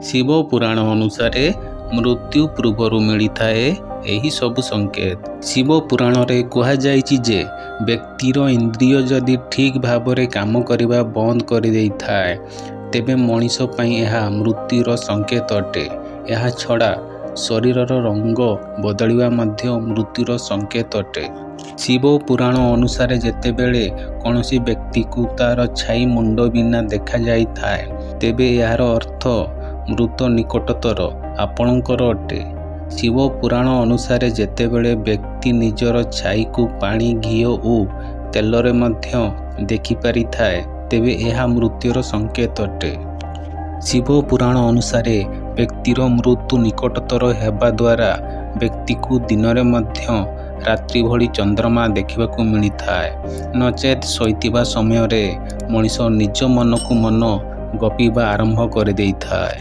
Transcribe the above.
ଶିବ ପୁରାଣ ଅନୁସାରେ ମୃତ୍ୟୁ ପୂର୍ବରୁ ମିଳିଥାଏ ଏହି ସବୁ ସଂକେତ। ଶିବ ପୁରାଣରେ କୁହାଯାଇଛି ଯେ ବ୍ୟକ୍ତିର ଇନ୍ଦ୍ରିୟ ଯଦି ଠିକ୍ ଭାବରେ କାମ କରିବା ବନ୍ଦ କରିଦେଇଥାଏ, ତେବେ ମଣିଷ ପାଇଁ ଏହା ମୃତ୍ୟୁର ସଂକେତ ଅଟେ। ଏହା ଛଡ଼ା ଶରୀରର ରଙ୍ଗ ବଦଳିବା ମଧ୍ୟ ମୃତ୍ୟୁର ସଂକେତ ଅଟେ। ଶିବ ପୁରାଣ ଅନୁସାରେ ଯେତେବେଳେ କୌଣସି ବ୍ୟକ୍ତିକୁ ତାର ଛାଇ ମୁଣ୍ଡ ବିନା ଦେଖାଯାଇଥାଏ, ତେବେ ଏହାର ଅର୍ଥ ମୃତ୍ୟୁ ନିକଟତର ଆପଣଙ୍କର ଅଟେ। ଶିବ ପୁରାଣ ଅନୁସାରେ ଯେତେବେଳେ ବ୍ୟକ୍ତି ନିଜର ଛାଇକୁ ପାଣି, ଘିଅ ଓ ତେଲରେ ମଧ୍ୟ ଦେଖିପାରିଥାଏ, ତେବେ ଏହା ମୃତ୍ୟୁର ସଂକେତ ଅଟେ। ଶିବ ପୁରାଣ ଅନୁସାରେ ବ୍ୟକ୍ତିର ମୃତ୍ୟୁ ନିକଟତର ହେବା ଦ୍ୱାରା ବ୍ୟକ୍ତିକୁ ଦିନରେ ମଧ୍ୟ ରାତ୍ରି ଭଳି ଚନ୍ଦ୍ରମା ଦେଖିବାକୁ ମିଳିଥାଏ, ନଚେତ୍ ଶୋଇଥିବା ସମୟରେ ମଣିଷ ନିଜ ମନକୁ ମନ ଗପିବା ଆରମ୍ଭ କରିଦେଇଥାଏ।